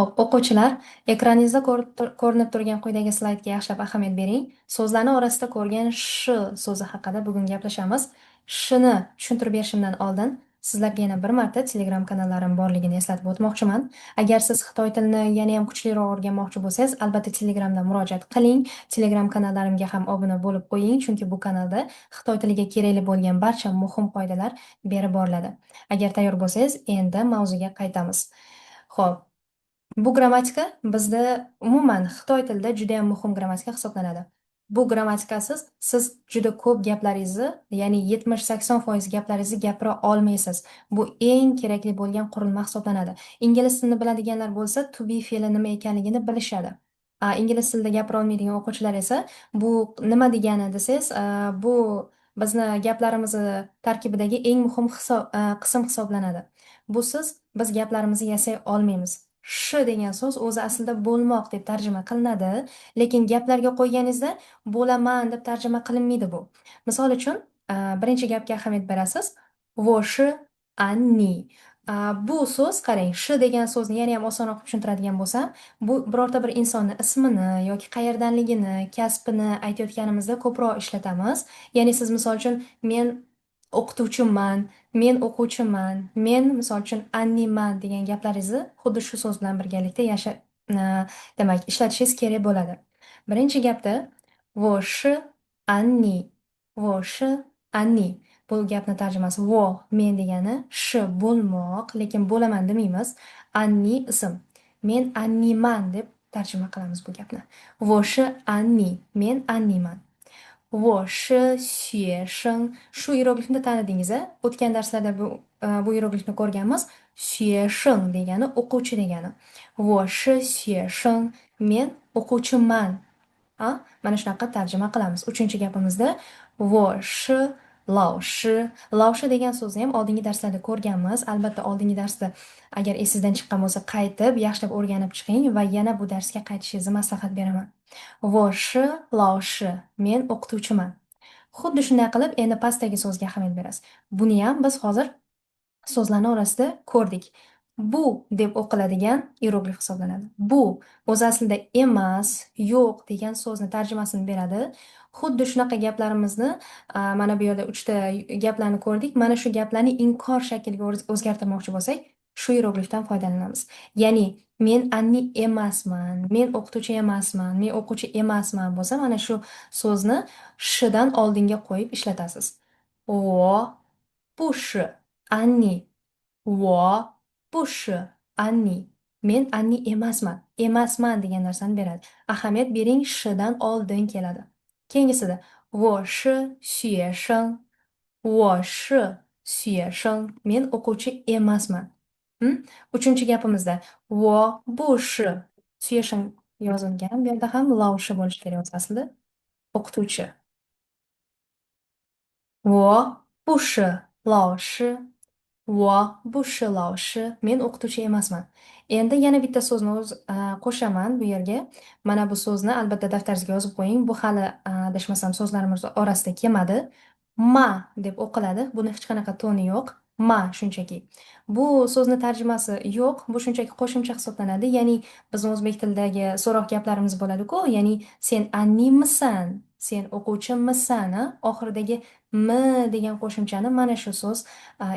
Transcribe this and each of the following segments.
Xo'p, o'quvchilar, ekraningizda ko'rinib turgan quyidagi slaydga yaxshilab ahamiyat bering. So'zlarni orasida ko'rgan "sh" so'zi haqida bugun gaplashamiz. Shni tushuntirib berishimdan oldin sizlarga yana bir marta Telegram kanallarim borligini eslatib o'tmoqchiman. Agar siz xitoy tilini yana ham kuchliroq o'rganmoqchi bo'lsangiz, albatta Telegramda murojaat qiling. Telegram kanallarimga ham obuna bo'lib qo'ying, chunki bu kanalda xitoy tiliga kerakli bo'lgan barcha muhim qoidalar berib boriladi. Agar tayyor bo'lsangiz, endi mavzuga qaytamiz. Xo'p, bu grammatika bizda umuman xitoy tilida juda ham muhim grammatika hisoblanadi. Bu grammatikasiz siz juda ko'p gaplaringizni, ya'ni 70-80% gaplaringizni gapira olmaysiz. Bu eng kerakli bo'lgan qurilma hisoblanadi. Ingliz tilini biladiganlar bo'lsa, to be fe'li nima ekanligini bilishadi. Ingliz tilida gapira olmaydigan o'quvchilar esa bu nima degani desangiz, bu bizni gaplarimizni tarkibidagi eng muhim qism hisoblanadi. Busiz biz gaplarimizni yasay olmaymiz. "Sh" degan so'z o'zi aslida bo'lmoq deb tarjima qilinadi, lekin gaplarga qo'yganingizda bo'laman deb tarjima qilinmaydi bu. Misol uchun, birinchi gapga ahamiyat berasiz. 我是安妮. Bu so'z, qarang, "sh" degan so'zni yana ham osonroq qilib tushuntiradigan bo'lsam, bu birorta bir insonni ismini yoki qayerdanligini, kasbini aytayotganimizda ko'proq ishlatamiz. Ya'ni siz, misol uchun, men o'qituvchiman, men o'quvchiman, men, misol uchun, Anniman degan gaplaringizni xuddi shu so'z bilan birgalikda demak, ishlatishingiz kerak bo'ladi. Birinchi gapda 我是安妮, 我是安妮. Bu gapni tarjimasi 我 men degani, 是 bo'lmoq, lekin bo'laman demaymiz. Anni ism. Men Anniman deb tarjima qilamiz bu gapni. 我是安妮, men Anniman. 我是学生. Shu iyeroglifni tanidingiz a? O'tgan darslarda bu iyeroglifni ko'rganmiz. 学生 degani o'quvchi degani. 我是学生. Men o'quvchiman. A? Mana shunaqa tarjima qilamiz. Uchinchi gapimizda 我是老师. 老师 degan so'zni ham oldingi darslarda ko'rganmiz. Albatta, oldingi darsda agar esingizdan chiqqan bo'lsa, qaytib yaxshilab o'rganib chiqing va yana bu darsga qaytishingizni maslahat beraman. 我是老师. Men o'qituvchiman. Xuddi shunday qilib, endi pastdagi so'zga ahamiyat berasiz. Buni ham biz hozir so'zlarni orasida ko'rdik. "Bu" deb o'qiladigan iyeroglif hisoblanadi. "Bu" o'zi aslida emas, yo'q degan so'zni tarjimasini beradi. Xuddi shunaqa gaplarimizni, mana bu yerda uchta gaplarni ko'rdik. Mana shu gaplarni inkor shakliga o'zgartirmoqchi bo'lsak, shu iyeroglifdan foydalanamiz. Ya'ni men Anni emasman, men o'qituvchi emasman, men o'quvchi emasman bo'lsa, mana shu so'zni "sh" dan oldinga qo'yib ishlatasiz. 我不是安妮. 我不是安妮. Men Anni emasman. Emasman degan narsani beradi. Ahamiyat bering, "sh" dan oldin keladi. Keyingisida 我是学生. 我是学生. Men o'quvchi emasman. Uchinchi gapimizda 我不是学生 yozilgan. Bu yerda ham 老师 bo'lishi kerak o'zi aslida. O'qituvchi. 我不是老师. 我不是老师. Men o'qituvchi emasman. Endi yana bitta so'zni o'z qo'shaman bu yerga. Mana bu so'zni albatta daftaringizga yozib qo'ying. Bu hali, adashmasam, so'zlarimiz orasida kelmadi. "Ma" deb o'qiladi. Buni hech qanaqa toni yo'q. "Ma" shunchaki. Bu so'zni tarjimasi yo'q. Bu shunchaki qo'shimcha hisoblanadi. Ya'ni bizni o'zbek tilidagi so'roq gaplarimiz bo'ladi-ku, ya'ni sen Annimisan? Sen o'quvchimisan? Oxiridagi "m" degan qo'shimchani mana shu so'z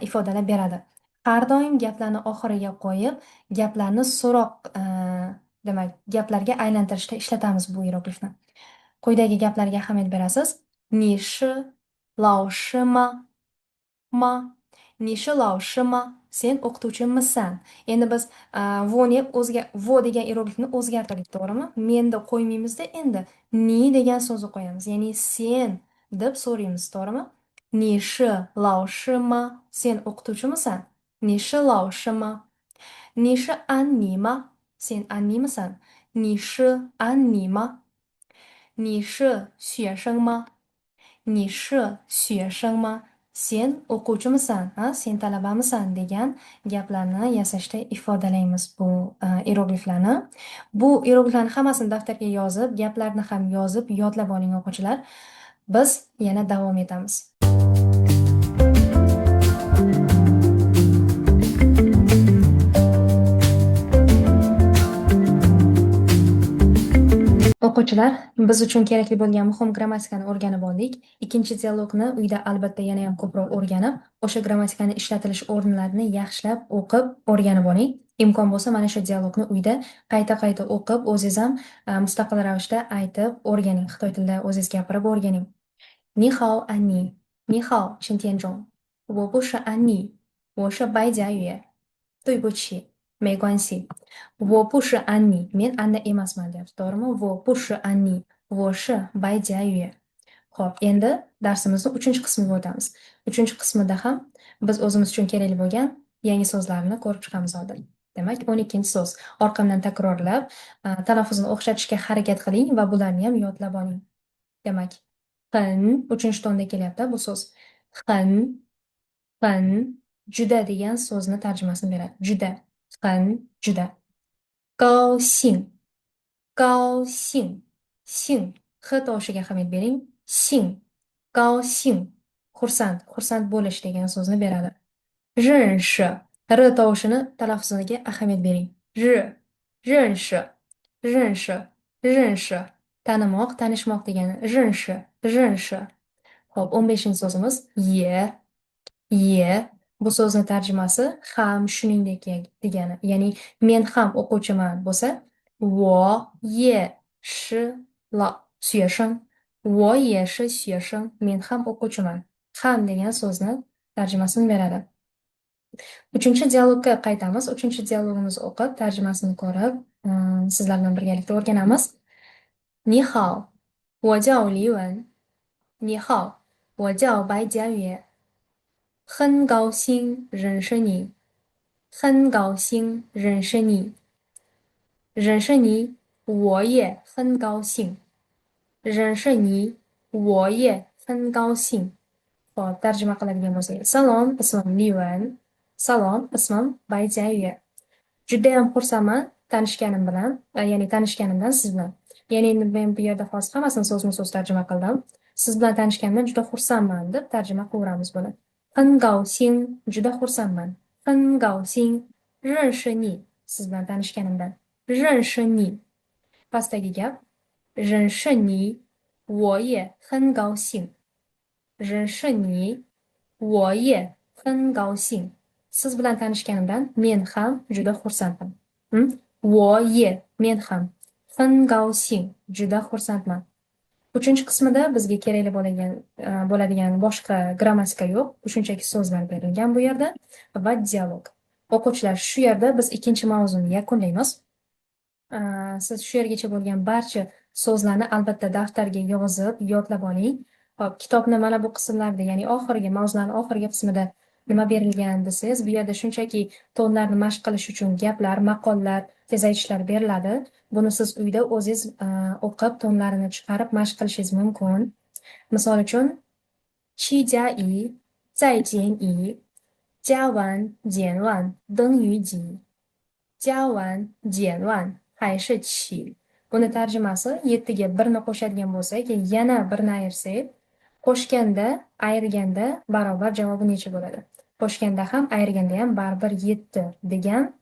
ifodalab beradi. Har doim gaplarni oxiriga qo'yib, gaplarni so'roq, demak, gaplarga aylantirishda ishlatamiz bu iyeroglifni. Quyidagi gaplarga ahamiyat berasiz. 你是老师吗? 吗? 你是老师吗? Sen o'qituvchimisan? Endi biz 我 ni o'zga 我 degan iyeroglifni o'zgartirdik, to'g'rimi? Menda qo'ymaymizda, endi 你 degan so'zni qo'yamiz. Ya'ni sen deb so'raymiz, to'g'rimi? 你是老师吗? Sen o'qituvchimisan? 你是老师吗? 你是安妮吗? Sen Annimisan? 你是安妮吗? 你是学生吗? 你是学生吗? Sen o'quvchimisan, ha? Sen talabamisan degan gaplarni yasashda ifodalaymiz bu iyerogliflarni. Bu iyerogliflarni hammasini daftarga yozib, gaplarni ham yozib, yodlab oling, o'quvchilar. Biz yana davom etamiz. O'quvchilar, biz uchun kerakli bo'lgan muhim grammatikani o'rganib oldik. Ikkinchi dialogni uyda albatta yana ham ko'proq o'rganib, o'sha grammatikani ishlatilish o'rinlarini yaxshilab o'qib o'rganib oling. Imkon bo'lsa, mana shu dialogni uyda qayta-qayta o'qib, o'zingiz ham mustaqil ravishda aytib o'rganing. Xitoy tilida o'zingiz gapirib o'rganing. 你好，安妮。你好，陈田中。我不是安妮，我是白佳月。对不起，没关系。我不是安妮，men Anna emasman deyapti, to'g'rimi? 我不是安妮，我是白佳月。Xo'p, endi darsimizni 3-qismiga o'tamiz. 3-qismida ham biz o'zimiz uchun kerakli bo'lgan yangi so'zlarni ko'rib chiqamiz hozir. Demak, 12-so'z. Orqamdan takrorlab, talaffuzini o'xshatishga harakat qiling va bularni ham yodlab oling. Demak, 很 3-tonda kelyapti bu so'z. 很, 很 juda degan so'zni tarjimasini beradi. Juda, 很 juda. 高兴, 高兴, 兴 x tovushiga ahamiyat bering. 兴, 高兴 xursand, xursand bo'lish degan so'zni beradi. 认识 r tovushini talaffuziga ahamiyat bering. 日, 认识, 认识, 认识 tanimoq, tanishmoq degani. 认识, 认识. Xo'p, 15-so'zimiz 也, 也 bu so'zni tarjimasi ham, shuningdek degani. Ya'ni men ham o'quvchiman bo'lsa, 我也是老学生。我也是学生. Men ham o'quvchiman. Ham degan so'zni tarjimasini beradi. 3-dialogga qaytamiz. 3-dialogimizni o'qib, tarjimasini ko'rib, sizlar bilan birgalikda o'rganamiz. 你好，我叫李文。你好，我叫白佳月。很高兴认识你。很高兴认识你。认识你，我也很高兴。认识你，我也很高兴。Xo'p, tarjima qiladigan bo'lsak. Salom, ismim Li Wen. Salom, ismim Bay Jiayue. Judayam xursandman tanishganim bilan, ya'ni tanishganimdan siz bilan. Ya'ni endi men bu yerda hozir hammasini so'zma-so'z tarjima qildim. Siz bilan tanishganimdan juda xursandman deb tarjima qilaveramiz buni. 很高兴 juda xursandman. 很高兴认识你 siz bilan tanishganimdan. 认识你. Pastdagi gap 认识你，我也很高兴。认识你，我也很高兴。Siz bilan tanishganimdan men ham juda xursandman. 我也 men ham 很高兴 juda xursandman. 3-qismida bizga kerakli bo'ladigan boshqa grammatika yo'q. Shunchaki so'zlar berilgan bu yerda va dialog. O'quvchilar, shu yerda biz ikkinchi mavzuni yakunlaymiz. Siz shu yergacha bo'lgan barcha so'zlarni albatta daftarga yozib, yodlab oling. Xo'p, kitobni mana bu qismlarida, ya'ni oxirgi mavzularning oxirgi qismida nima berilgan desangiz, bu yerda shunchaki tonlarni mashq qilish uchun gaplar, maqollar, tez aytishlar beriladi. Buni siz uyda o'zingiz o'qib, tonlarini chiqarib mashq qilishingiz mumkin. Misol uchun, 七加一再减一，加完减完等于几？加完减完还是七。Buni tarjimasi 7 ga 1 ni qo'shadigan bo'lsak, yana 1 ni ayirsak, qo'shganda, ayirganda barobar javobi necha bo'ladi? Qo'shganda ham, ayirganda ham baribir 7 degan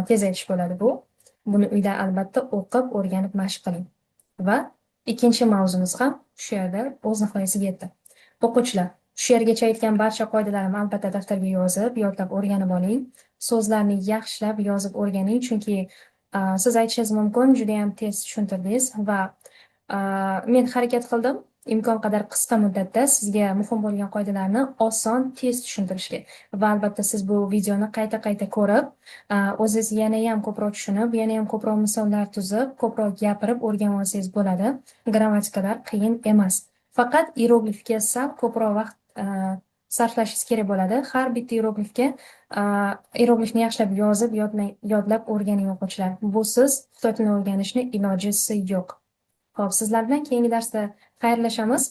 tez aytish bo'ladi bu. Buni uyda albatta o'qib, o'rganib mashq qiling. Va ikkinchi mavzumiz ham shu yerda o'z nihoyasiga yetdi. O'quvchilar, shu yergacha aytgan barcha qoidalarimni albatta daftarga yozib, yodlab o'rganib oling. So'zlarni yaxshilab yozib o'rganing, chunki siz aytishingiz mumkin, judayam tez tushuntirdingiz va men harakat qildim imkon qadar qisqa muddatda sizga muhim bo'lgan qoidalarni oson, tez tushuntirishga. Va albatta siz bu videoni qayta-qayta ko'rib, o'zingiz yanayam ko'proq tushunib, yanayam ko'proq misollar tuzib, ko'proq gapirib o'rganib olsangiz bo'ladi. Grammatikalar qiyin emas. Faqat iyeroglifga sal ko'proq vaqt sarflashingiz kerak bo'ladi. Har bitta iyeroglifga iyeroglifni yaxshilab yozib, yodlab o'rganing, o'quvchilar. Busiz xitoy tilini o'rganishni ilojisi yo'q. Xo'p, sizlar bilan keyingi darsda xayrlashamiz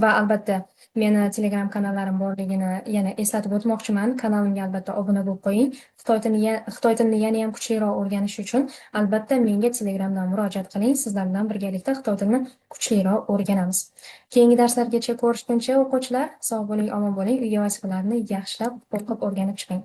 va albatta meni Telegram kanallarim borligini yana eslatib o'tmoqchiman. Kanalimga albatta obuna bo'lib qo'ying. Xitoy tilini yana ham kuchliroq o'rganish uchun albatta menga Telegramdan murojaat qiling. Sizlar bilan birgalikda xitoy tilini kuchliroq o'rganamiz. Keyingi darslargacha ko'rishguncha, o'quvchilar, sog' bo'ling, omon bo'ling. Uyga vazifalarni yaxshilab o'qib o'rganib chiqing.